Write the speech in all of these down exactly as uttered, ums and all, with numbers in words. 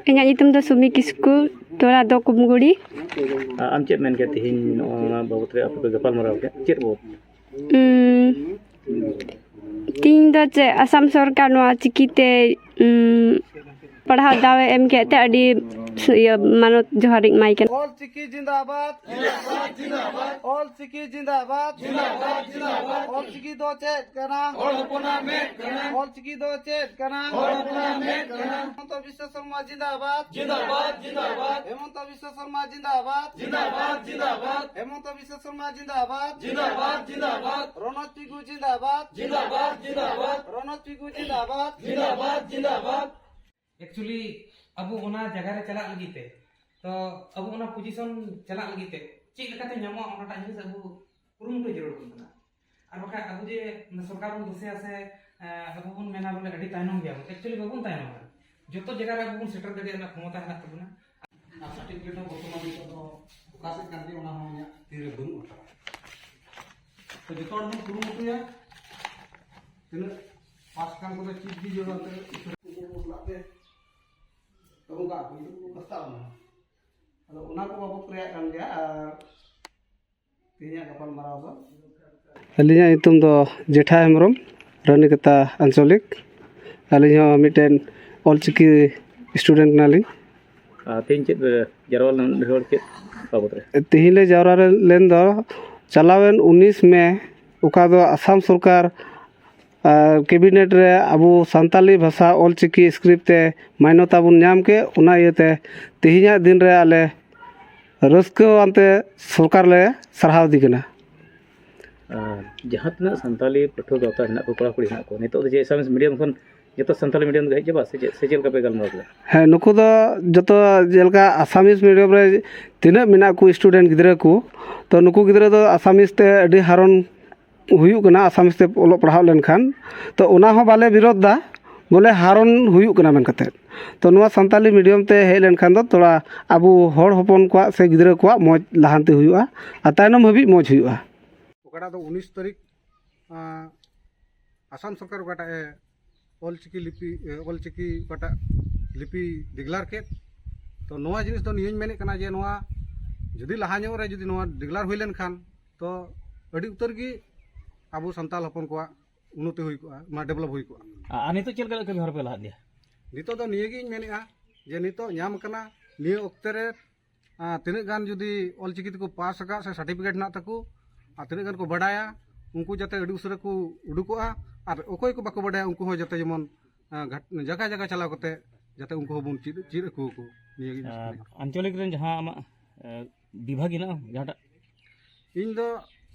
ᱤᱧᱟᱹᱜ ᱧᱩᱛᱩᱢ ᱫᱚ ᱥᱩᱢᱤ ᱠᱤᱥᱠᱩ, ᱛᱚᱲᱟ ᱫᱚ ᱠᱩᱢᱜᱩᱲᱤ᱾ ᱟ-, ᱟᱢ ᱪᱮᱫ ᱢᱮᱱ ᱠᱮᱫ ᱛᱮᱦᱮᱧ ᱱᱚᱜᱼᱚ ᱱᱚᱣᱟ ᱵᱟᱵᱚᱫ ᱨᱮ ᱟᱯᱮ ᱯᱮ ᱜᱟᱯᱟᱞ ᱢᱟᱨᱟᱣ ᱠᱮᱫ? ᱪᱮᱫ ᱵᱟᱵᱚᱫ? ᱩᱸ, ᱛᱤᱦᱤᱧ ᱫᱚ ᱪᱮᱫ ᱟᱥᱟᱢ ᱥᱚᱨᱠᱟᱨ ᱱᱚᱣᱟ ᱪᱤᱠᱤ ᱛᱮ, ᱩᱸ, ᱯᱟᱲᱦᱟᱣ ᱫᱟᱣ ᱮ ᱮᱢ ᱠᱮᱫ ᱛᱮ ᱟᱹᱰᱤ ᱥ-, ᱤᱭᱟᱹ, ᱢᱟᱱᱚᱛ ᱡᱚᱦᱟᱨ ᱤᱧ ᱮᱢᱟᱭ ᱠᱟᱱᱟ᱾ ᱚᱞ ᱪᱤᱠᱤ ᱡᱤᱱᱫᱟᱵᱟᱫ᱾ ᱚᱞ ᱪᱤᱠᱤ ᱡᱤᱱᱫᱟᱵᱟᱫ᱾ ᱚᱞ ᱪᱤᱠᱤ ᱫᱚ ᱪᱮᱫ ᱠᱟᱱᱟ? ᱚᱞ ᱪᱤᱠᱤ ᱫᱚ ᱪᱮᱫ ᱠᱟᱱᱟ? ᱦᱤᱢᱚᱱᱛᱚ ᱵᱤᱥᱥᱚ ᱥᱚᱨᱢᱟ ᱡᱤᱱᱫᱟᱵᱟᱫ᱾ ᱦᱤᱢᱚᱱᱛᱚ ᱵᱤᱥᱥᱚ ᱥᱚᱨᱢᱟ ᱡᱤᱱᱫᱟᱵᱟᱫ᱾ ᱦᱤᱢᱚᱱᱛᱚ ᱵᱤᱥᱥᱚ ᱥᱚᱨᱢᱟ ᱡᱤᱱᱫᱟᱵᱟᱫ᱾ ᱨᱚᱱᱚᱡᱽ ᱴᱩᱰᱩ ᱡᱤᱱᱫᱟᱵᱟᱫ᱾ ᱨᱚᱱᱚᱡᱽ ᱴᱩᱰᱩ ᱡᱤᱱᱫᱟᱵᱟᱫ᱾ ᱮᱠᱪᱩᱭᱮᱞᱤ ᱟᱵᱚ ᱚᱱᱟ ᱡᱟᱭᱜᱟ ᱨᱮ ᱪᱟᱞᱟᱜ ᱞᱟᱹᱜᱤᱫ ᱛᱮ, ᱛᱚ ᱟᱵᱚ ᱚᱱᱟ ᱯᱚᱡᱤᱥᱚᱱ ᱪᱟᱞᱟᱜ ᱞᱟᱹᱜᱤᱫ ᱛᱮ ᱪᱮᱫ ᱞᱮᱠᱟᱛᱮ ᱧᱟᱢᱚᱜᱼᱟ, ᱚᱱᱟᱴᱟᱜ ᱡᱤᱱᱤᱥ ᱟᱵᱚ ᱠᱩᱨᱩᱢᱩᱴᱩ ᱡᱟᱹᱨᱩᱲ ᱟᱵᱚᱱ ᱠᱟᱱᱟ᱾ ᱟᱨ ᱵᱟᱠᱷᱟᱡ ᱟᱵᱚ ᱡᱮ ᱥᱚᱨᱠᱟᱨ ᱵᱚᱱ ᱫᱳᱥᱮᱭᱟ ᱥᱮ, ᱮ, ᱟᱵᱚ ᱵᱚᱱ ᱢᱮᱱᱟ ᱵᱚᱞᱮ ᱟᱹᱰᱤ ᱛᱟᱭᱱᱚᱢ ᱜᱮᱭᱟ ᱵᱚᱱ, ᱮᱠᱪᱩᱭᱮᱞᱤ ᱵᱟᱵᱚᱱ ᱛᱟᱭᱱᱚᱢ ᱠᱟᱱᱟ᱾ ᱡᱚᱛᱚ ᱡᱟᱭᱜᱟ ᱨᱮ ᱟᱵᱚ ᱵᱚᱱ ᱥᱮᱴᱮᱨ ᱫᱟᱲᱮᱭᱟᱜ ᱨᱮᱱᱟᱜ ᱠᱷᱚᱢᱚᱛᱟ ᱦᱮᱱᱟᱜ ᱛᱟᱵᱚᱱᱟ᱾ ᱟᱨ ᱥᱟᱨᱴᱤᱯᱷᱤᱠᱮᱴ ᱦᱚᱸ ᱵᱚᱨᱛᱚᱢᱟᱱ ᱱᱤᱛᱚᱜ ᱫᱚ ᱚᱠᱟ ᱥᱮᱫ ᱠᱟᱱ ᱜᱮ, ᱚᱱᱟ ᱦᱚᱸ ᱤᱧᱟᱹᱜ ᱛᱤ ᱨᱮ ᱵᱟᱹᱱᱩᱜ ᱟᱠᱟᱫᱟ᱾ ᱛᱚ ᱡᱚᱛᱚ ᱦᱚᱲ ᱵᱚᱱ ᱠᱩᱨᱩᱢᱩᱴᱩᱭᱟ, ᱛᱤᱱᱟᱹᱜ ᱯᱟᱥ ᱠᱟᱱ ᱠᱚᱫᱚ ᱪᱮᱫ ᱜᱮ ᱡᱚᱲᱟ ᱛᱮ ᱩᱥᱟᱹᱨᱟ ᱠᱚ ᱥᱟᱞᱟᱜ ᱛᱮ ᱛᱚ ᱚᱱᱠᱟ ᱟᱠᱚ ᱡᱩᱫᱤ ᱠᱚ ᱯᱨᱚᱥᱛᱟᱵ ᱮᱢᱟ᱾ ᱟᱫᱚ ᱚᱱᱟ ᱠᱚ ᱵᱟᱵᱚᱛ ᱨᱮᱭᱟᱜ ᱠᱟᱱ ᱜᱮᱭᱟ᱾ ᱟᱨ ᱛᱮᱦᱮᱧᱟᱜ ᱜᱟᱯᱟᱞ ᱢᱟᱨᱟᱣ ᱫᱚ ᱟᱹᱞᱤᱧᱟᱜ ᱧᱩᱛᱩᱢ ᱫᱚ ᱡᱮᱴᱷᱟ ᱦᱮᱢᱵᱨᱚᱢ, ᱨᱟᱱᱤᱠᱟᱛᱟ ᱟᱧᱪᱚᱞᱤᱠ᱾ ᱟᱹᱞᱤᱧ ᱦᱚᱸ ᱢᱤᱫᱴᱮᱱ ᱚᱞᱪᱤᱠᱤ ᱥᱴᱩᱰᱮᱱᱴ ᱠᱟᱱᱟᱞᱤᱧ᱾ ᱟᱨ ᱛᱮᱦᱮᱧ ᱪᱮᱫ ᱯᱮ ᱡᱟᱨᱣᱟ ᱞᱮᱱ ᱦᱚᱲ ᱪᱮᱫ ᱵᱟᱵᱚᱛ ᱨᱮ? ᱛᱮᱦᱮᱧ ᱞᱮ ᱡᱟᱣᱨᱟ ᱞᱮᱱ ᱫᱚ ᱪᱟᱞᱟᱣᱮᱱ ᱩᱱᱤᱥ ᱢᱮ, ᱚᱠᱟ ᱫᱚ ᱟᱥᱟᱢ ᱥᱚᱨᱠᱟᱨ, ᱟᱨ ᱠᱮᱵᱤᱱᱮᱴ ᱨᱮ ᱟᱵᱚ ᱥᱟᱱᱛᱟᱞᱤ ᱵᱷᱟᱥᱟ ᱚᱞᱪᱤᱠᱤ ᱥᱠᱨᱤᱯᱴ ᱛᱮ ᱢᱟᱱᱱᱚᱛᱟ ᱵᱚᱱ ᱧᱟᱢ ᱠᱮᱫ, ᱚᱱᱟ ᱤᱭᱟᱹᱛᱮ ᱛᱮᱦᱮᱧᱟᱜ ᱫᱤᱱ ᱨᱮ ᱟᱞᱮ ᱨᱟᱹᱥᱠᱟᱹ ᱟᱱᱛᱮ ᱥᱚᱨᱠᱟᱨ ᱞᱮ ᱥᱟᱨᱦᱟᱣ ᱫᱮ ᱠᱟᱱᱟ᱾ ᱟᱨ ᱡᱟᱦᱟᱸ ᱛᱤᱱᱟᱹᱜ ᱥᱟᱱᱛᱟᱞᱤ ᱯᱟᱹᱴᱷᱩᱣᱟᱹ ᱜᱟᱶᱛᱟ ᱦᱮᱱᱟᱜ ᱠᱚ, ᱠᱚᱲᱟ ᱠᱩᱲᱤ ᱦᱮᱱᱟᱜ ᱠᱚ, ᱱᱤᱛᱚᱜ ᱫᱚ ᱡᱮ ᱟᱥᱟᱢᱤᱥ ᱢᱤᱰᱤᱭᱟᱢ ᱠᱷᱚᱱ ᱡᱚᱛᱚ ᱥᱟᱱᱛᱟᱞᱤ ᱢᱤᱰᱤᱭᱟᱢ ᱨᱮ ᱦᱮᱡ ᱪᱟᱵᱟ ᱥᱮ ᱪᱮᱫ, ᱥᱮ ᱪᱮᱫ ᱞᱮᱠᱟ ᱯᱮ ᱜᱟᱞᱢᱟᱨᱟᱣ ᱠᱮᱫᱟ? ᱦᱮᱸ, ᱱᱩᱠᱩ ᱫᱚ ᱡᱚᱛᱚ ᱡᱮᱞᱮᱠᱟ ᱟᱥᱟᱢᱤᱥ ᱢᱤᱰᱤᱭᱟᱢ ᱨᱮ ᱛᱤᱱᱟᱹᱜ ᱢᱮᱱᱟᱜ ᱠᱚ ᱥᱴᱩᱰᱮᱱᱴ ᱜᱤᱫᱽᱨᱟᱹ ᱠᱚ, ᱛᱚ ᱱᱩᱠᱩ ᱜᱤᱫᱽᱨᱟᱹ ᱫᱚ ᱟᱥᱟᱢᱤᱥ ᱛᱮ ᱟᱹᱰᱤ ᱦᱟᱨᱚᱱ ᱦᱩᱭᱩᱜ ᱠᱟᱱᱟ, ᱟᱥᱟᱢᱤᱥ ᱛᱮ ᱚᱞᱚᱜ ᱯᱟᱲᱦᱟᱣ ᱞᱮᱱᱠᱷᱟᱱ, ᱛᱚ ᱚᱱᱟ ᱦᱚᱸ ᱵᱟᱞᱮ ᱵᱤᱨᱳᱫᱷ ᱫᱟ, ᱵᱚᱞᱮ ᱦᱟᱨᱚᱱ ᱦᱩᱭᱩᱜ ᱠᱟᱱᱟ ᱢᱮᱱ ᱠᱟᱛᱮᱫ᱾ ᱛᱚ ᱱᱚᱣᱟ ᱥᱟᱱᱛᱟᱞᱤ ᱢᱤᱰᱤᱭᱟᱢ ᱛᱮ ᱦᱮᱡ ᱞᱮᱱᱠᱷᱟᱱ ᱫᱚ ᱛᱷᱚᱲᱟ ᱟᱵᱚ ᱦᱚᱲ ᱦᱚᱯᱚᱱ ᱠᱚᱣᱟᱜ ᱥᱮ ᱜᱤᱫᱽᱨᱟᱹ ᱠᱚᱣᱟᱜ ᱢᱚᱡᱽ ᱞᱟᱦᱟᱱᱛᱤ ᱦᱩᱭᱩᱜᱼᱟ ᱟᱨ ᱛᱟᱭᱱᱚᱢ ᱦᱟᱹᱵᱤᱡ ᱢᱚᱡᱽ ᱦᱩᱭᱩᱜᱼᱟ᱾ ᱚᱠᱟᱴᱟᱜ ᱫᱚ ᱩᱱᱤᱥ ᱛᱟᱹᱨᱤᱠᱷ, ᱟᱸ, ᱟᱥᱟᱢ ᱥᱚᱨᱠᱟᱨ ᱚᱠᱟᱴᱟᱜ ᱮ ᱚᱞᱪᱤᱠᱤ ᱞᱤᱯᱤ, ᱮ, ᱚᱞᱪᱤᱠᱤ ᱚᱠᱟᱴᱟᱜ ᱞᱤᱯᱤ ᱰᱤᱜᱽᱞᱟᱨ ᱠᱮᱫ᱾ ᱛᱚ ᱱᱚᱣᱟ ᱡᱤᱱᱤᱥ ᱫᱚ ᱱᱤᱭᱟᱹᱧ ᱢᱮᱱᱮᱫ ᱠᱟᱱᱟ ᱡᱮ ᱱᱚᱣᱟ ᱡᱩᱫᱤ ᱞᱟᱦᱟ ᱧᱚᱜ ᱨᱮ ᱡᱩᱫᱤ ᱱᱚᱣᱟ ᱰᱤᱜᱽᱞᱟᱨ ᱦᱩᱭ ᱞᱮᱱᱠᱷᱟᱱ ᱛᱚ ᱟᱹᱰᱤ ᱩᱛᱟᱹᱨ ᱜᱮ ᱟᱵᱚ ᱥᱟᱱᱛᱟᱲ ᱦᱚᱯᱚᱱ ᱠᱚᱣᱟᱜ ᱩᱱᱱᱚᱛᱤ ᱦᱩᱭ ᱠᱚᱜᱼᱟ, ᱢᱟᱱᱮ ᱰᱮᱵᱷᱞᱚᱯ ᱦᱩᱭ ᱠᱚᱜᱼᱟ᱾ ᱟᱨ ᱱᱤᱛᱚᱜ ᱪᱮᱫ ᱞᱮᱠᱟ ᱠᱟᱹᱢᱤ ᱦᱚᱨᱟ ᱯᱮ ᱞᱟᱦᱟ ᱤᱫᱤᱭᱟ? ᱱᱤᱛᱚᱜ ᱫᱚ ᱱᱤᱭᱟᱹᱜᱤᱧ ᱢᱮᱱᱮᱫᱼᱟ ᱡᱮ ᱱᱤᱛᱚᱜ ᱧᱟᱢ ᱠᱟᱱᱟ ᱱᱤᱭᱟᱹ ᱚᱠᱛᱮ ᱨᱮ ᱟᱨ ᱛᱤᱱᱟᱹᱜ ᱜᱟᱱ ᱡᱩᱫᱤ ᱚᱞᱪᱤᱠᱤ ᱛᱮᱠᱚ ᱯᱟᱥ ᱟᱠᱟᱫ ᱥᱮ ᱥᱟᱨᱴᱤᱯᱷᱤᱠᱮᱴ ᱦᱮᱱᱟᱜ ᱛᱟᱠᱚ ᱟᱨ ᱛᱤᱱᱟᱹᱜ ᱜᱟᱱ ᱠᱚ ᱵᱟᱰᱟᱭᱟ ᱩᱱᱠᱩ ᱡᱟᱛᱮ ᱟᱹᱰᱤ ᱩᱥᱟᱹᱨᱟ ᱠᱚ ᱩᱰᱩᱠᱚᱜᱼᱟ᱾ ᱟᱨ ᱚᱠᱚᱭ ᱠᱚ ᱵᱟᱠᱚ ᱵᱟᱰᱟᱭᱟ ᱩᱱᱠᱩ ᱦᱚᱸ ᱡᱟᱛᱮ ᱡᱮᱢᱚᱱ ᱟᱸ, ᱜᱷᱟᱴ- ᱡᱟᱭᱜᱟ ᱡᱟᱭᱜᱟ ᱪᱟᱞᱟᱣ ᱠᱟᱛᱮ ᱡᱟᱛᱮ ᱩᱱᱠᱩ ᱦᱚᱸᱵᱚᱱ ᱪᱮᱫ ᱪᱮᱫ ᱟᱠᱚ ᱟᱠᱚ ᱱᱤᱭᱟᱹ ᱜᱮ ᱡᱤᱱᱤᱥ ᱟᱨ ᱠᱟᱱᱟ᱾ ᱟᱧᱪᱚᱞᱤᱠ ᱨᱮᱱ ᱡᱟᱦᱟᱸ ᱟᱢᱟᱜ ᱮ, ᱵᱤᱵᱷᱟᱜᱽ ᱦᱮᱱᱟᱜᱼᱟ ᱡᱟᱦᱟᱸᱴᱟᱜ? ᱤᱧ ᱫᱚ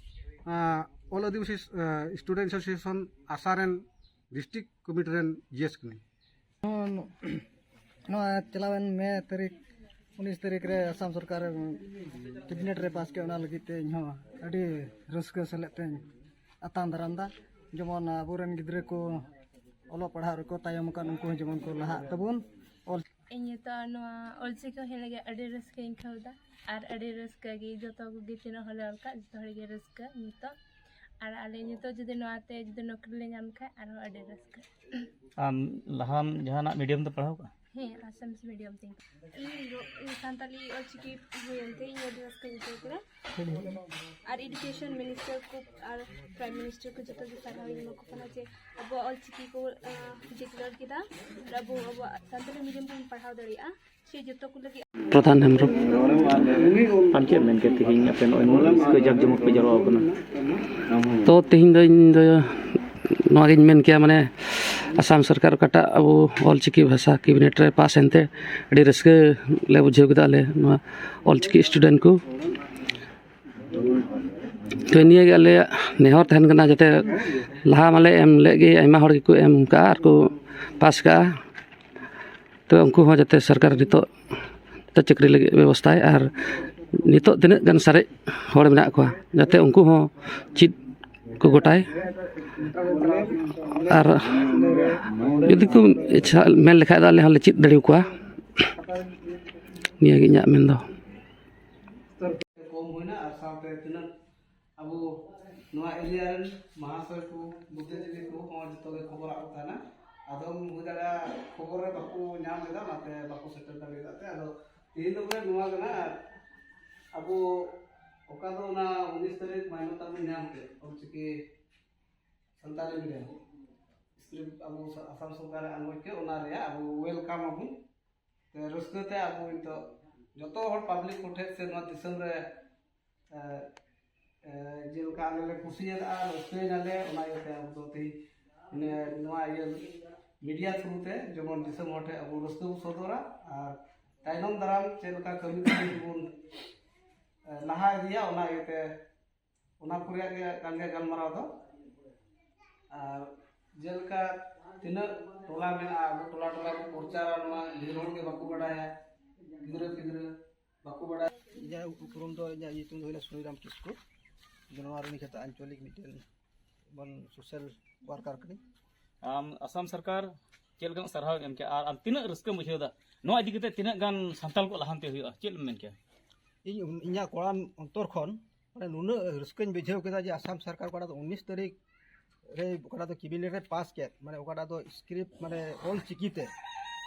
ᱟᱸ, ᱚᱞ ᱟᱹᱫᱤᱵᱟᱹᱥᱤ ᱥᱴᱩᱰᱮᱱᱴ ᱮᱥᱳᱥᱤᱭᱮᱥᱚᱱ ᱟᱥᱟ ᱨᱮᱱ ᱰᱤᱥᱴᱨᱤᱠᱴ ᱠᱚᱢᱤᱴᱤ ᱨᱮᱱ ᱡᱤ ᱮᱥ ᱠᱟᱹᱱᱟᱹᱧ᱾ ᱱᱚᱣᱟ ᱪᱟᱞᱟᱣᱮᱱ ᱢᱮ ᱛᱟᱹᱨᱤᱠᱷ ᱩᱱᱤᱥ ᱛᱟᱹᱨᱤᱠᱷ ᱨᱮ ᱟᱥᱟᱢ ᱥᱚᱨᱠᱟᱨ ᱠᱮᱵᱤᱱᱮᱴ ᱨᱮ ᱯᱟᱥ ᱠᱮᱫ, ᱚᱱᱟ ᱞᱟᱹᱜᱤᱫ ᱛᱮ ᱤᱧᱦᱚᱸ ᱟᱹᱰᱤ ᱨᱟᱹᱥᱠᱟᱹ ᱥᱮᱞᱮᱫ ᱛᱮᱧ ᱟᱛᱟᱝ ᱫᱟᱨᱟᱢ ᱮᱫᱟ᱾ ᱡᱮᱢᱚᱱ ᱟᱵᱚᱨᱮᱱ ᱜᱤᱫᱽᱨᱟᱹ ᱠᱚ ᱚᱞᱚᱜ ᱯᱟᱲᱦᱟᱜ ᱨᱮᱠᱚ ᱛᱟᱭᱚᱢ ᱟᱠᱟᱱ, ᱩᱱᱠᱩ ᱦᱚᱸ ᱡᱮᱢᱚᱱ ᱠᱚ ᱞᱟᱦᱟᱜ ᱛᱟᱵᱚᱱ᱾ ᱚᱞ ᱤᱧ ᱱᱤᱛᱚᱜ ᱱᱚᱣᱟ ᱚᱞᱪᱤᱠᱤ ᱦᱮᱡ ᱞᱟᱹᱜᱤᱫ ᱟᱹᱰᱤ ᱨᱟᱹᱥᱠᱟᱹᱧ ᱟᱹᱭᱠᱟᱹᱣ ᱮᱫᱟ᱾ ᱟᱨ ᱟᱹᱰᱤ ᱨᱟᱹᱥᱠᱟᱹ ᱜᱮ ᱡᱚᱛᱚ ᱠᱚᱜᱮ ᱛᱤᱱᱟᱹᱜ ᱦᱚᱲᱞᱮ ᱚᱞ ᱠᱟᱜ ᱡᱚᱛᱚ ᱦᱚᱲ ᱜᱮ ᱨᱟᱹᱥᱠᱟᱹ ᱱᱤᱛᱚᱜ᱾ ᱟᱨ ᱟᱞᱮ ᱱᱤᱛᱚᱜ ᱡᱩᱫᱤ ᱱᱚᱣᱟᱛᱮ ᱡᱩᱫᱤ ᱱᱚᱠᱨᱤ ᱞᱮ ᱧᱟᱢ ᱠᱷᱟᱡ ᱟᱨᱦᱚᱸ ᱟᱹᱰᱤ ᱨᱟᱹᱥᱠᱟᱹ᱾ ᱟᱢ ᱞᱟᱦᱟᱢ ᱡᱟᱦᱟᱱᱟᱜ ᱢᱤᱰᱤᱭᱟᱢ ᱛᱮ ᱯᱟᱲᱦᱟᱣ ᱠᱟᱜᱼᱟ? ᱦᱮᱸ, ᱟᱥᱟᱢᱤᱥ ᱢᱤᱰᱤᱭᱟᱢ ᱛᱮ᱾ ᱤᱧ ᱫᱚ ᱥᱟᱱᱛᱟᱞᱤ ᱚᱞᱪᱤᱠᱤ ᱦᱩᱭᱮᱱ ᱛᱮ ᱤᱧ ᱟᱹᱰᱤ ᱨᱟᱹᱥᱠᱟᱹᱧ ᱟᱹᱭᱠᱟᱹᱣ ᱠᱮᱫᱟ᱾ ᱟᱨ ᱮᱰᱩᱠᱮᱥᱚᱱ ᱢᱤᱱᱤᱥᱴᱟᱨ ᱠᱚ ᱟᱨ ᱯᱨᱟᱭᱤᱢ ᱢᱤᱱᱤᱥᱴᱟᱨ ᱠᱚ ᱡᱚᱛᱚ ᱜᱮ ᱥᱟᱨᱦᱟᱣ ᱤᱧ ᱮᱢᱟ ᱠᱚ ᱠᱟᱱᱟ ᱡᱮ ᱟᱵᱚᱣᱟᱜ ᱚᱞᱪᱤᱠᱤ ᱠᱚ ᱰᱤᱠᱞᱮᱭᱟᱨ ᱠᱮᱫᱟ᱾ ᱟᱨ ᱟᱵᱚ ᱟᱵᱚᱣᱟᱜ ᱥᱟᱱᱛᱟᱞᱤ ᱢᱤᱰᱤᱭᱟᱢ ᱛᱮᱵᱚᱱ ᱯᱟᱲᱦᱟᱣ ᱫᱟᱲᱮᱭᱟᱜᱼᱟ᱾ ᱥᱮ ᱡᱚᱛᱚ ᱠᱚ ᱞᱟᱹᱜᱤᱫ ᱯᱨᱚᱫᱷᱟᱱ ᱦᱮᱢᱵᱨᱚᱢ᱾ ᱟᱢ ᱪᱮᱫ ᱮᱢ ᱢᱮᱱ ᱠᱮᱫ ᱛᱮᱦᱮᱧ ᱟᱯᱮ ᱱᱚᱜᱼᱚᱭ ᱱᱩᱱᱟᱹᱜ ᱨᱟᱹᱥᱠᱟᱹ ᱡᱟᱠ ᱡᱚᱢᱚᱠ ᱯᱮ ᱡᱟᱣᱨᱟ ᱟᱠᱟᱱᱟ? ᱛᱚ ᱛᱮᱦᱮᱧ ᱫᱚ ᱤᱧ ᱫᱚ ᱱᱚᱣᱟᱜᱤᱧ ᱢᱮᱱ ᱠᱮᱭᱟ, ᱢᱟᱱᱮ ᱟᱥᱟᱢ ᱥᱚᱨᱠᱟᱨ ᱚᱠᱟᱴᱟᱜ ᱟᱵᱚ ᱚᱞᱪᱤᱠᱤ ᱵᱷᱟᱥᱟ ᱠᱮᱵᱤᱱᱮᱴ ᱨᱮ ᱯᱟᱥ ᱮᱱᱛᱮ ᱟᱹᱰᱤ ᱨᱟᱹᱥᱠᱟᱹ ᱞᱮ ᱵᱩᱡᱷᱟᱹᱣ ᱠᱮᱫᱟ ᱟᱞᱮ ᱱᱚᱣᱟ ᱚᱞᱪᱤᱠᱤ ᱥᱴᱩᱰᱮᱱᱴ ᱠᱚ᱾ ᱛᱚ ᱱᱤᱭᱟᱹᱜᱮ ᱟᱞᱮᱭᱟᱜ ᱱᱮᱦᱚᱨ ᱛᱟᱦᱮᱱ ᱠᱟᱱᱟ ᱡᱟᱛᱮ ᱞᱟᱦᱟ ᱢᱟᱞᱮ ᱮᱢ ᱞᱮᱫ ᱜᱮ, ᱟᱭᱢᱟ ᱦᱚᱲ ᱜᱮᱠᱚ ᱮᱢ ᱠᱟᱜᱼᱟ ᱟᱨ ᱠᱚ ᱯᱟᱥ ᱠᱟᱜᱼᱟ᱾ ᱛᱚ ᱩᱱᱠᱩ ᱦᱚᱸ ᱡᱟᱛᱮ ᱥᱚᱨᱠᱟᱨ ᱱᱤᱛᱚᱜ ᱡᱟᱛᱮ ᱪᱟᱹᱠᱨᱤ ᱞᱟᱹᱜᱤᱫ ᱵᱮᱵᱚᱥᱛᱷᱟᱭ ᱟᱨ ᱱᱤᱛᱚᱜ ᱛᱤᱱᱟᱹᱜ ᱜᱟᱱ ᱥᱟᱨᱮᱡ ᱦᱚᱲ ᱢᱮᱱᱟᱜ ᱠᱚᱣᱟ ᱡᱟᱛᱮ ᱩᱱᱠᱩ ᱦᱚᱸ ᱪᱮᱫ ᱠᱚ ᱜᱚᱴᱟᱭ᱾ ᱟᱨ ᱡᱩᱫᱤ ᱠᱚ ᱤᱪᱪᱷᱟ ᱢᱮᱱ ᱞᱮᱠᱷᱟᱡ ᱫᱚ ᱟᱞᱮ ᱦᱚᱸᱞᱮ ᱪᱮᱫ ᱫᱟᱲᱮᱭᱟᱠᱚᱣᱟ᱾ ᱱᱤᱭᱟᱹᱜᱮ ᱤᱧᱟᱹᱜ ᱢᱮᱱ ᱫᱚ᱾ ᱠᱚᱢ ᱦᱩᱭᱱᱟ ᱟᱨ ᱥᱟᱶᱛᱮ ᱛᱤᱱᱟᱹᱜ ᱟᱵᱚ ᱱᱚᱣᱟ ᱮᱨᱤᱭᱟ ᱨᱮᱱ ᱢᱟᱦᱟᱥᱚᱭ ᱠᱚ, ᱵᱩᱫᱽᱫᱷᱤᱡᱤᱵᱤ ᱠᱚ ᱦᱚᱸ ᱡᱚᱛᱚ ᱜᱮ ᱠᱷᱚᱵᱚᱨᱟᱜ ᱠᱚ ᱛᱟᱦᱮᱱᱟ᱾ ᱟᱫᱚᱢ ᱦᱩᱭ ᱫᱟᱲᱮᱭᱟᱜᱼᱟ ᱠᱷᱚᱵᱚᱨ ᱨᱮ ᱵᱟᱠᱚ ᱧᱟᱢ ᱞᱮᱫᱟ, ᱚᱱᱟᱛᱮ ᱵᱟᱠᱚ ᱥᱮᱴᱮᱨ ᱫᱟᱲᱮᱭᱟᱫᱟ ᱛᱮ᱾ ᱟᱫᱚ ᱛᱮᱦᱮᱧ ᱫᱚ ᱵᱚᱞᱮ ᱱᱚᱣᱟ ᱠᱟᱱᱟ, ᱟᱵᱚ ᱚᱠᱟ ᱫᱚ ᱚᱱᱟ ᱩᱱᱤᱥ ᱛᱟᱹᱨᱤᱠᱷ ᱢᱟᱭᱱᱚᱛ ᱛᱟᱵᱚᱱ ᱧᱟᱢ ᱠᱮᱫ ᱚᱞᱪᱤᱠᱤ ᱥᱟᱱᱛᱟᱲᱤ ᱢᱤᱰᱤᱭᱟᱢ ᱥᱠᱨᱤᱯᱴ ᱟᱵᱚ ᱥᱟ-, ᱟᱥᱟᱢ ᱥᱚᱨᱠᱟᱨᱮ ᱟᱸᱜᱚᱪ ᱠᱮᱫ, ᱚᱱᱟ ᱨᱮᱭᱟᱜ ᱟᱵᱚ ᱣᱮᱞᱠᱟᱢ ᱟᱵᱚᱱ᱾ ᱛᱮ ᱨᱟᱹᱥᱠᱟᱹ ᱛᱮ ᱟᱵᱚ ᱱᱤᱛᱚᱜ ᱡᱚᱛᱚ ᱦᱚᱲ ᱯᱟᱵᱽᱞᱤᱠ ᱠᱚᱴᱷᱮᱱ ᱥᱮ ᱱᱚᱣᱟ ᱫᱤᱥᱚᱢ ᱨᱮ, ᱮ, ᱮ, ᱡᱮᱞᱮᱠᱟ ᱟᱞᱮ ᱞᱮ ᱠᱩᱥᱤᱭᱟᱫᱟ, ᱨᱟᱹᱥᱠᱟᱹᱭᱮᱱᱟᱞᱮ, ᱚᱱᱟ ᱤᱭᱟᱹᱛᱮ ᱟᱵᱚ ᱫᱚ ᱛᱮᱦᱮᱧ ᱱᱚᱣᱟ ᱤᱭᱟᱹ ᱢᱤᱰᱤᱭᱟ ᱛᱷᱨᱩ ᱛᱮ ᱡᱮᱢᱚᱱ ᱫᱤᱥᱚᱢ ᱦᱚᱲ ᱴᱷᱮᱱ ᱟᱵᱚ ᱨᱟᱹᱥᱠᱟᱹ ᱵᱚᱱ ᱥᱚᱫᱚᱨᱟ ᱟᱨ ᱛᱟᱭᱱᱚᱢ ᱫᱟᱨᱟᱢ ᱪᱮᱫ ᱞᱮᱠᱟ ᱠᱟᱹᱢᱤ ᱠᱟᱹᱢᱤ ᱵᱚᱱ, ᱮ, ᱞᱟᱦᱟ ᱤᱫᱤᱭᱟ, ᱚᱱᱟ ᱤᱭᱟᱹᱛᱮ ᱚᱱᱟ ᱠᱚ ᱨᱮᱭᱟᱜ ᱜᱮ ᱠᱟᱱ ᱜᱮᱭᱟ ᱜᱟᱞᱢᱟᱨᱟᱣ ᱫᱚ᱾ ᱟᱨ ᱡᱮᱞᱮᱠᱟ ᱛᱤᱱᱟᱹᱜ ᱴᱚᱞᱟ ᱢᱮᱱᱟᱜᱼᱟ, ᱟᱵᱚ ᱴᱚᱞᱟ ᱴᱚᱞᱟ ᱵᱚ ᱯᱨᱚᱪᱟᱨᱟ, ᱱᱚᱣᱟ ᱰᱷᱮᱨ ᱦᱚᱲ ᱜᱮ ᱵᱟᱠᱚ ᱵᱟᱰᱟᱭᱟ, ᱜᱤᱫᱽᱨᱟᱹ ᱯᱤᱫᱽᱨᱟᱹ ᱵᱟᱠᱚ ᱵᱟᱰᱟᱭᱟ᱾ ᱤᱧᱟᱹᱜ ᱩᱯᱨᱩᱢ ᱫᱚ, ᱤᱧᱟᱹᱜ ᱧᱩᱛᱩᱢ ᱫᱚ ᱦᱩᱭᱱᱟ ᱥᱩᱱᱤᱨᱟᱢ ᱠᱤᱥᱠᱩ᱾ ᱤᱧ ᱫᱚ ᱱᱚᱣᱟ ᱨᱤᱱᱤᱡ ᱠᱟᱛᱷᱟ ᱟᱧᱪᱚᱞᱤᱠ ᱢᱤᱫᱴᱮᱱ ᱵᱚᱱ ᱥᱳᱥᱟᱞ ᱣᱟᱨᱠᱟᱨ ᱠᱟᱹᱱᱟᱹᱧ᱾ ᱟᱢ ᱟᱥᱟᱢ ᱥᱚᱨᱠᱟᱨ ᱪᱮᱫ ᱞᱮᱠᱟᱱᱟᱜ ᱥᱟᱨᱦᱟᱣ ᱮᱢ ᱠᱮᱭᱟ ᱟᱨ ᱟᱢ ᱛᱤᱱᱟᱹᱜ ᱨᱟᱹᱥᱠᱟᱹᱢ ᱵᱩᱡᱷᱟᱹᱣ ᱮᱫᱟ ᱱᱚᱣᱟ ᱤᱫᱤ ᱠᱟᱛᱮ, ᱛᱤᱱᱟᱹᱜ ᱜᱟᱱ ᱥᱟᱱᱛᱟᱲ ᱠᱚ ᱞᱟᱦᱟᱱᱛᱤ ᱦᱩᱭᱩᱜᱼᱟ, ᱪᱮᱫ ᱮᱢ ᱢᱮᱱ ᱠᱮᱭᱟ? ᱤᱧ ᱤᱧᱟᱹᱜ ᱠᱚᱲᱟᱢ ᱚᱱᱛᱚᱨ ᱠᱷᱚᱱ ᱢᱟᱱᱮ ᱱᱩᱱᱟᱹᱜ ᱨᱟᱹᱥᱠᱟᱹᱧ ᱵᱩᱡᱷᱟᱹᱣ ᱠᱮᱫᱟ ᱡᱮ ᱟᱥᱟᱢ ᱥᱚᱨᱠᱟᱨ ᱚᱠᱟᱴᱟᱜ ᱫᱚ ᱩᱱᱤᱥ ᱛᱟᱹᱨᱤᱠᱷ ᱨᱮ ᱚᱠᱟᱴᱟᱜ ᱫᱚ ᱠᱮᱵᱤᱱᱮᱴ ᱨᱮ ᱯᱟᱥ ᱠᱮᱫ, ᱢᱟᱱᱮ ᱚᱠᱟᱴᱟᱜ ᱫᱚ ᱥᱠᱨᱤᱯᱴ ᱢᱟᱱᱮ ᱚᱞ ᱪᱤᱠᱤ ᱛᱮ,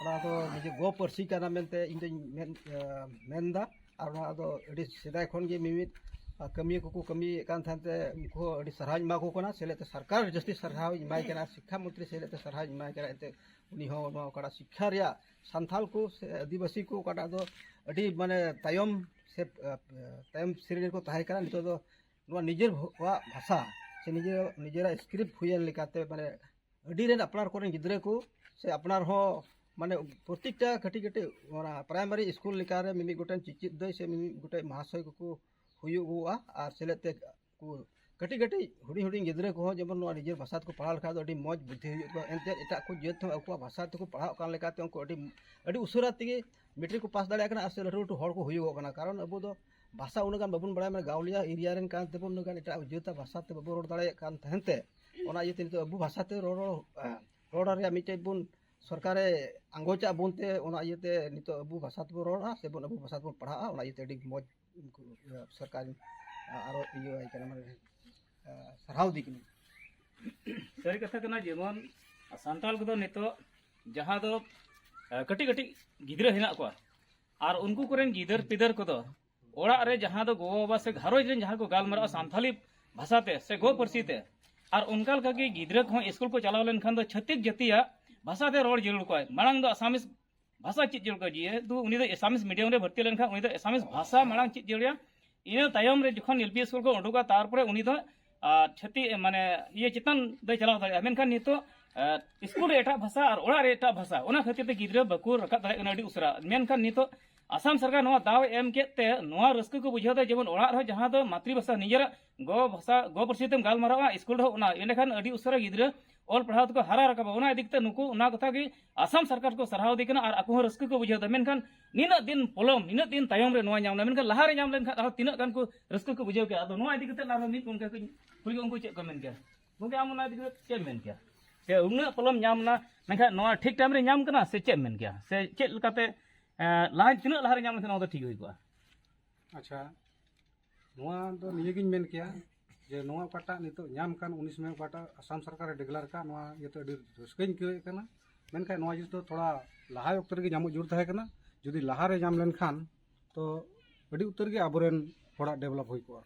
ᱚᱱᱟ ᱫᱚ ᱱᱤᱡᱮ ᱜᱚ ᱯᱟᱹᱨᱥᱤ ᱠᱟᱱᱟ ᱢᱮᱱᱛᱮ ᱤᱧ ᱫᱚᱧ ᱢᱮᱱ, ᱢᱮᱱᱫᱟ᱾ ᱟᱨ ᱚᱱᱟ ᱫᱚ ᱟᱹᱰᱤ ᱥᱮᱫᱟᱭ ᱠᱷᱚᱱ ᱜᱮ ᱢᱤᱢᱤᱫ ᱠᱟᱹᱢᱤᱭᱟᱹ ᱠᱚᱠᱚ ᱠᱟᱹᱢᱤᱭᱮᱫ ᱠᱟᱱ ᱛᱟᱦᱮᱸ ᱛᱮ ᱩᱱᱠᱩ ᱦᱚᱸ ᱟᱹᱰᱤ ᱥᱟᱨᱦᱟᱣ ᱤᱧ ᱮᱢᱟ ᱠᱚ ᱠᱟᱱᱟ᱾ ᱥᱮᱞᱮᱫ ᱛᱮ ᱥᱚᱨᱠᱟᱨ ᱡᱟᱹᱥᱛᱤ ᱥᱟᱨᱦᱟᱣ ᱤᱧ ᱮᱢᱟᱭ ᱠᱟᱱᱟ, ᱥᱤᱠᱠᱷᱟ ᱢᱚᱱᱛᱨᱤ ᱥᱮᱞᱮᱫ ᱛᱮ ᱥᱟᱨᱦᱟᱣ ᱤᱧ ᱮᱢᱟᱭ ᱠᱟᱱᱟ᱾ ᱮᱱᱛᱮ ᱩᱱᱤ ᱦᱚᱸ ᱱᱚᱣᱟ ᱚᱠᱟᱴᱟᱜ ᱥᱤᱠᱠᱷᱟ ᱨᱮᱭᱟᱜ ᱥᱟᱱᱛᱷᱟᱞ ᱠᱚ ᱥᱮ ᱟᱹᱫᱤᱵᱟᱹᱥᱤ ᱠᱚ ᱚᱠᱟᱴᱟᱜ ᱫᱚ ᱟᱹᱰᱤ ᱢᱟᱱᱮ ᱛᱟᱭᱚᱢ ᱥᱮ, ᱟ, ᱛᱟᱭᱚᱢ ᱥᱨᱮᱱᱤ ᱨᱮᱠᱚ ᱛᱟᱦᱮᱸ ᱠᱟᱱᱟ, ᱱᱤᱛᱚᱜ ᱫᱚ ᱱᱚᱣᱟ ᱱᱤᱡᱮᱨ ᱵᱷᱚ-, ᱠᱚᱣᱟᱜ ᱵᱷᱟᱥᱟ ᱥᱮ ᱱᱤᱡᱮᱨ, ᱱᱤᱡᱮᱨᱟᱜ ᱥᱠᱨᱤᱯᱴ ᱦᱩᱭᱮᱱ ᱞᱮᱠᱟᱛᱮ ᱢᱟᱱᱮ ᱟᱹᱰᱤ ᱨᱮᱱ ᱟᱯᱱᱟᱨ ᱠᱚᱨᱮᱱ ᱜᱤᱫᱽᱨᱟᱹ ᱠᱚ ᱥᱮ ᱟᱯᱱᱟᱨ ᱦᱚᱸ ᱢᱟᱱᱮ ᱯᱨᱚᱛᱮᱠᱴᱟ ᱠᱟᱹᱴᱤᱡ ᱠᱟᱹᱴᱤᱡ ᱚᱱᱟ ᱯᱨᱟᱭᱢᱟᱨᱤ ᱥᱠᱩᱞ ᱞᱮᱠᱟᱨᱮ ᱢᱤᱢᱤᱫ ᱜᱚᱴᱮᱱ ᱪᱮᱪᱮᱫ ᱫᱟᱹᱭ ᱥᱮ ᱢᱤᱢᱤᱫ ᱜᱚᱴᱮᱡ ᱢᱟᱦᱟᱥᱚᱭ ᱠᱚᱠᱚ ᱦᱩᱭᱩᱜᱚᱜᱼᱟ᱾ ᱟᱨ ᱥᱮᱞᱮᱫ ᱛᱮ ᱠᱚ ᱠᱟᱹᱴᱤᱡ ᱠᱟᱹᱴᱤᱡ ᱦᱩᱰᱤᱧ ᱦᱩᱰᱤᱧ ᱜᱤᱫᱽᱨᱟᱹ ᱠᱚᱦᱚᱸ ᱡᱮᱢᱚᱱ ᱱᱚᱣᱟ ᱱᱤᱡᱮᱨ ᱵᱷᱟᱥᱟ ᱛᱮᱠᱚ ᱯᱟᱲᱦᱟᱣ ᱞᱮᱠᱷᱟᱱ ᱫᱚ ᱟᱹᱰᱤ ᱢᱚᱡᱽ ᱵᱩᱫᱽᱫᱷᱤ ᱦᱩᱭᱩᱜ ᱛᱟᱠᱚᱣᱟ᱾ ᱮᱱᱛᱮᱫ ᱮᱴᱟᱜ ᱠᱚ ᱡᱟᱹᱛ ᱦᱚᱸ ᱟᱠᱚᱣᱟᱜ ᱵᱷᱟᱥᱟ ᱛᱮᱠᱚ ᱯᱟᱲᱦᱟᱜ ᱠᱟᱱ ᱞᱮᱠᱟᱛᱮ ᱩᱱᱠᱩ ᱟᱹᱰᱤ, ᱟᱹᱰᱤ ᱩᱥᱟᱹᱨᱟ ᱛᱮᱜᱮ ᱢᱮᱴᱨᱤᱠ ᱠᱚ ᱯᱟᱥ ᱫᱟᱲᱮᱭᱟᱜ ᱠᱟᱱᱟ ᱟᱨ ᱥᱮ ᱞᱟᱹᱴᱩ ᱞᱟᱹᱴᱩ ᱦᱚᱲ ᱠᱚ ᱦᱩᱭᱩᱜᱚᱜ ᱠᱟᱱᱟ᱾ ᱠᱟᱨᱚᱱ ᱟᱵᱚ ᱫᱚ ᱵᱷᱟᱥᱟ ᱩᱱᱟᱹᱜ ᱜᱟᱱ ᱵᱟᱵᱚᱱ ᱵᱟᱲᱟᱭᱟ, ᱢᱟᱱᱮ ᱜᱟᱣᱞᱤᱭᱟ ᱮᱨᱤᱭᱟ ᱨᱮᱱ ᱠᱟᱱ ᱛᱮᱵᱚᱱ ᱩᱱᱟᱹᱜ ᱜᱟᱱ ᱮᱴᱟᱜ ᱡᱟᱹᱛᱟᱜ ᱵᱷᱟᱥᱟ ᱛᱮ ᱵᱟᱵᱚᱱ ᱨᱚᱲ ᱫᱟᱲᱮᱭᱟᱜ ᱠᱟᱱ ᱛᱟᱦᱮᱱ ᱛᱮ, ᱚᱱᱟ ᱤᱭᱟᱹᱛᱮ ᱱᱤᱛᱚᱜ ᱟᱵᱚ ᱵᱷᱟᱥᱟ ᱛᱮ ᱨᱚᱲ, ᱨᱚᱲ, ᱨᱚᱲ ᱨᱮᱭᱟᱜ ᱢᱤᱫᱴᱮᱡ ᱵᱚᱱ ᱥᱚᱨᱠᱟᱨᱮ ᱟᱸᱜᱚᱪᱟᱜ ᱵᱚᱱ ᱛᱮ, ᱚᱱᱟ ᱤᱭᱟᱹᱛᱮ ᱱᱤᱛᱚᱜ ᱟᱵᱚ ᱵᱷᱟᱥᱟ ᱛᱮᱵᱚᱱ ᱨᱚᱲᱟ ᱥᱮᱵᱚᱱ ᱟᱵᱚ ᱵᱷᱟᱥᱟ ᱛᱮᱵᱚᱱ ᱯᱟᱲᱦᱟᱜᱼᱟ᱾ ᱚᱱᱟ ᱤᱭᱟᱹᱛᱮ ᱟᱹᱰᱤ ᱢᱚᱡᱽ ᱩᱱᱠᱩ, ᱤᱭᱟᱹ, ᱥᱚᱨᱠᱟᱨᱤᱧ, ᱟ-, ᱟᱨᱚ ᱤᱭᱟᱹ ᱟᱭ ᱠᱟᱱᱟ, ᱢᱟᱱᱮ, ᱟ, ᱥᱟᱨᱦᱟᱣ ᱤᱫᱤ ᱠᱟᱹᱱᱟᱹᱧ᱾ ᱥᱟᱹᱨᱤ ᱠᱟᱛᱷᱟ ᱠᱟᱱᱟ, ᱡᱮᱢᱚᱱ ᱥᱟᱱᱛᱟᱲ ᱠᱚᱫᱚ ᱱᱤᱛᱚᱜ ᱡᱟᱦᱟᱸ ᱫᱚ, ᱮ, ᱠᱟᱹᱴᱤᱡ ᱠᱟᱹᱴᱤᱡ ᱜᱤᱫᱽᱨᱟᱹ ᱦᱮᱱᱟᱜ ᱠᱚᱣᱟ, ᱟᱨ ᱩᱱᱠᱩ ᱠᱚᱨᱮᱱ ᱜᱤᱫᱟᱹᱨ ᱯᱤᱫᱟᱹᱨ ᱠᱚᱫᱚ ᱚᱲᱟᱜ ᱨᱮ ᱡᱟᱦᱟᱸ ᱫᱚ ᱜᱚ ᱵᱟᱵᱟ ᱥᱮ ᱜᱷᱟᱨᱚᱸᱡᱽ ᱨᱮᱱ ᱡᱟᱦᱟᱸ ᱠᱚ ᱜᱟᱞᱢᱟᱨᱟᱜᱼᱟ ᱥᱟᱱᱛᱷᱟᱞᱤ ᱵᱷᱟᱥᱟ ᱛᱮ ᱥᱮ ᱜᱚ ᱯᱟᱹᱨᱥᱤ ᱛᱮ, ᱟᱨ ᱚᱱᱠᱟ ᱞᱮᱠᱟᱜᱮ ᱜᱤᱫᱽᱨᱟᱹ ᱠᱚᱦᱚᱸ ᱥᱠᱩᱞ ᱠᱚ ᱪᱟᱞᱟᱣ ᱞᱮᱱᱠᱷᱟᱱ ᱫᱚ ᱪᱷᱟᱹᱛᱤᱠ ᱡᱟᱹᱛᱤᱭᱟᱜ ᱵᱷᱟᱥᱟ ᱛᱮ ᱨᱚᱲ ᱡᱟᱹᱨᱩᱲ ᱠᱚᱣᱟ᱾ ᱢᱟᱲᱟᱝ ᱫᱚ ᱟᱥᱟᱢᱤᱥ ᱵᱷᱟᱥᱟ ᱪᱮᱫ ᱡᱟᱹᱨᱩᱲ ᱠᱚᱣᱟ, ᱡᱮᱦᱮᱛᱩ ᱩᱱᱤ ᱫᱚ ᱟᱥᱟᱢᱤᱥ ᱢᱤᱰᱤᱭᱟᱢ ᱨᱮ ᱵᱷᱚᱨᱛᱤ ᱞᱮᱱᱠᱷᱟᱱ ᱩᱱᱤ ᱫᱚ ᱟᱥᱟᱢᱤᱥ ᱵᱷᱟᱥᱟ ᱢᱟᱲᱟᱝ ᱪᱮᱫ ᱡᱟᱹᱨᱩᱲᱟ᱾ ᱤᱱᱟᱹ ᱛᱟᱭᱚᱢ ᱨᱮ ᱡᱚᱠᱷᱚᱱ ᱮᱞ ᱯᱤ ᱥᱠᱩᱞ ᱠᱚ ᱩᱰᱩᱠᱟ, ᱛᱟᱨᱯᱚᱨᱮ ᱩᱱᱤ ᱫᱚ, ᱟᱨ, ᱪᱷᱟᱹᱛᱤ-, ᱢᱟᱱᱮ, ᱤᱭᱟᱹ ᱪᱮᱛᱟᱱ ᱫᱚᱭ ᱪᱟᱞᱟᱣ ᱫᱟᱲᱮᱭᱟᱜᱼᱟ᱾ ᱢᱮᱱᱠᱷᱟᱱ ᱱᱤᱛᱚᱜ, ᱟᱨ, ᱥᱠᱩᱞ ᱨᱮ ᱮᱴᱟᱜ ᱵᱷᱟᱥᱟ ᱟᱨ ᱚᱲᱟᱜ ᱨᱮ ᱮᱴᱟᱜ ᱵᱷᱟᱥᱟ, ᱚᱱᱟ ᱠᱷᱟᱹᱛᱤᱨ ᱛᱮ ᱜᱤᱫᱽᱨᱟᱹ ᱵᱟᱠᱚ ᱨᱟᱠᱟᱵ ᱫᱟᱲᱮᱭᱟᱜ ᱠᱟᱱᱟ ᱟᱹᱰᱤ ᱩᱥᱟᱹᱨᱟ᱾ ᱢᱮᱱᱠᱷᱟᱱ ᱱᱤᱛᱚᱜ ᱟᱥᱟᱢ ᱥᱚᱨᱠᱟᱨ ᱱᱚᱣᱟ ᱫᱟᱣ ᱮ ᱮᱢ ᱠᱮᱫ ᱛᱮ ᱱᱚᱣᱟ ᱨᱟᱹᱥᱠᱟᱹ ᱠᱚ ᱵᱩᱡᱷᱟᱹᱣ ᱮᱫᱟ, ᱡᱮᱢᱚᱱ ᱚᱲᱟᱜ ᱨᱮᱦᱚᱸ ᱡᱟᱦᱟᱸ ᱫᱚ ᱢᱟᱛᱨᱤ ᱵᱷᱟᱥᱟ, ᱱᱤᱡᱮᱨᱟᱜ ᱜᱚ ᱵᱷᱟᱥᱟ, ᱜᱚ ᱯᱟᱹᱨᱥᱤ ᱛᱮᱢ ᱜᱟᱞᱢᱟᱨᱟᱣᱟ ᱥᱠᱩᱞ ᱨᱮᱦᱚᱸ, ᱚᱱᱟ ᱮᱸᱰᱮᱠᱷᱟᱱ ᱟᱹᱰᱤ ᱩᱥᱟᱹᱨᱟ ᱜᱤᱫᱽᱨᱟᱹ ᱚᱞ ᱯᱟᱲᱦᱟᱣ ᱛᱮᱠᱚ ᱦᱟᱨᱟ ᱨᱟᱠᱟᱵᱟ᱾ ᱚᱱᱟ ᱤᱫᱤ ᱠᱟᱛᱮ ᱱᱩᱠᱩ ᱚᱱᱟ ᱠᱟᱛᱷᱟ ᱜᱮ ᱟᱥᱟᱢ ᱥᱚᱨᱠᱟᱨ ᱠᱚ ᱥᱟᱨᱦᱟᱣ ᱤᱫᱤ ᱠᱟᱱᱟ ᱟᱨ ᱟᱠᱚ ᱦᱚᱸ ᱨᱟᱹᱥᱠᱟᱹ ᱠᱚ ᱵᱩᱡᱷᱟᱹᱣ ᱮᱫᱟ᱾ ᱢᱮᱱᱠᱷᱟᱱ ᱱᱤᱱᱟᱹᱜ ᱫᱤᱱ ᱯᱚᱞᱚᱢ, ᱱᱤᱱᱟᱹᱜ ᱫᱤᱱ ᱛᱟᱭᱚᱢ ᱨᱮ ᱱᱚᱣᱟ ᱧᱟᱢ ᱮᱱᱟ, ᱢᱮᱱᱠᱷᱟᱱ ᱞᱟᱦᱟ ᱨᱮ ᱧᱟᱢ ᱞᱮᱱᱠᱷᱟᱱ ᱟᱨᱦᱚᱸ ᱛᱤᱱᱟᱹᱜ ᱜᱟᱱ ᱠᱚ ᱨᱟᱹᱥᱠᱟᱹ ᱠᱚ ᱵᱩᱡᱷᱟᱹᱣ ᱠᱮᱭᱟ᱾ ᱟᱫᱚ ᱱᱚᱣᱟ ᱤᱫᱤ ᱠᱟᱛᱮ ᱟᱨᱦᱚᱸ ᱢᱤᱫ ᱜᱚᱢᱠᱮ ᱠᱚᱧ ᱠᱩᱞᱤ ᱠᱚᱣᱟ, ᱩᱱᱠᱩ ᱪᱮᱫ ᱠᱚ ᱢᱮᱱ ᱠᱮᱭᱟ? ᱜᱚᱢᱠᱮ, ᱟᱢ ᱚᱱᱟ ᱤᱫᱤ ᱠᱟᱛᱮ ᱪᱮᱫ ᱮᱢ ᱢᱮᱱ ᱠᱮᱭᱟ? ᱥᱮ ᱩᱱᱟᱹᱜ ᱯᱚᱞᱚᱢ ᱧᱟᱢ ᱮᱱᱟ, ᱢᱮᱱᱠᱷᱟᱱ ᱱᱚᱣᱟ ᱴᱷᱤᱠ ᱴᱟᱭᱤᱢ ᱨᱮ ᱧᱟᱢ ᱠᱟᱱᱟ ᱥᱮ ᱪᱮᱫ ᱮᱢ ᱢᱮᱱ ᱠᱮᱭᱟ? ᱥᱮ ᱪᱮᱫ ᱞᱮᱠᱟᱛᱮ, ᱮᱸ, ᱞᱟᱦᱟ, ᱛᱤᱱᱟᱹᱜ ᱞᱟᱦᱟ ᱨᱮ ᱧᱟᱢ ᱞᱮᱠᱷᱟᱱ ᱱᱚᱣᱟ ᱫᱚ ᱴᱷᱤᱠ ᱦᱩᱭ ᱠᱚᱜᱼᱟ? ᱟᱪᱪᱷᱟ, ᱱᱚᱣᱟ ᱫᱚ ᱱᱤᱭᱟᱹᱜᱤᱧ ᱢᱮᱱ ᱠᱮᱭᱟ ᱡᱮ ᱱᱚᱣᱟ ᱚᱠᱟᱴᱟᱜ ᱱᱤᱛᱚᱜ ᱧᱟᱢ ᱠᱟᱱ, ᱩᱱᱤᱥ ᱢᱮ ᱚᱠᱟᱴᱟᱜ ᱟᱥᱟᱢ ᱥᱚᱨᱠᱟᱨᱮ ᱰᱤᱠᱞᱮᱭᱟᱨ ᱠᱟᱜ, ᱱᱚᱣᱟ ᱤᱭᱟᱹᱛᱮ ᱟᱹᱰᱤ ᱨᱟᱹᱥᱠᱟᱹᱧ ᱟᱹᱭᱠᱟᱹᱣᱮᱫ ᱠᱟᱱᱟ᱾ ᱢᱮᱱᱠᱷᱟᱱ ᱱᱚᱣᱟ ᱡᱤᱱᱤᱥ ᱫᱚ ᱛᱷᱚᱲᱟ ᱞᱟᱦᱟ ᱚᱠᱛᱚ ᱨᱮᱜᱮ ᱧᱟᱢᱚᱜ ᱡᱟᱹᱨᱩᱲ ᱛᱟᱦᱮᱸ ᱠᱟᱱᱟ᱾ ᱡᱩᱫᱤ ᱞᱟᱦᱟᱨᱮ ᱧᱟᱢ ᱞᱮᱱᱠᱷᱟᱱ ᱛᱚ ᱟᱹᱰᱤ ᱩᱛᱟᱹᱨ ᱜᱮ ᱟᱵᱚᱨᱮᱱ ᱦᱚᱲᱟᱜ ᱰᱮᱵᱷᱞᱚᱯ ᱦᱩᱭ ᱠᱚᱜᱼᱟ᱾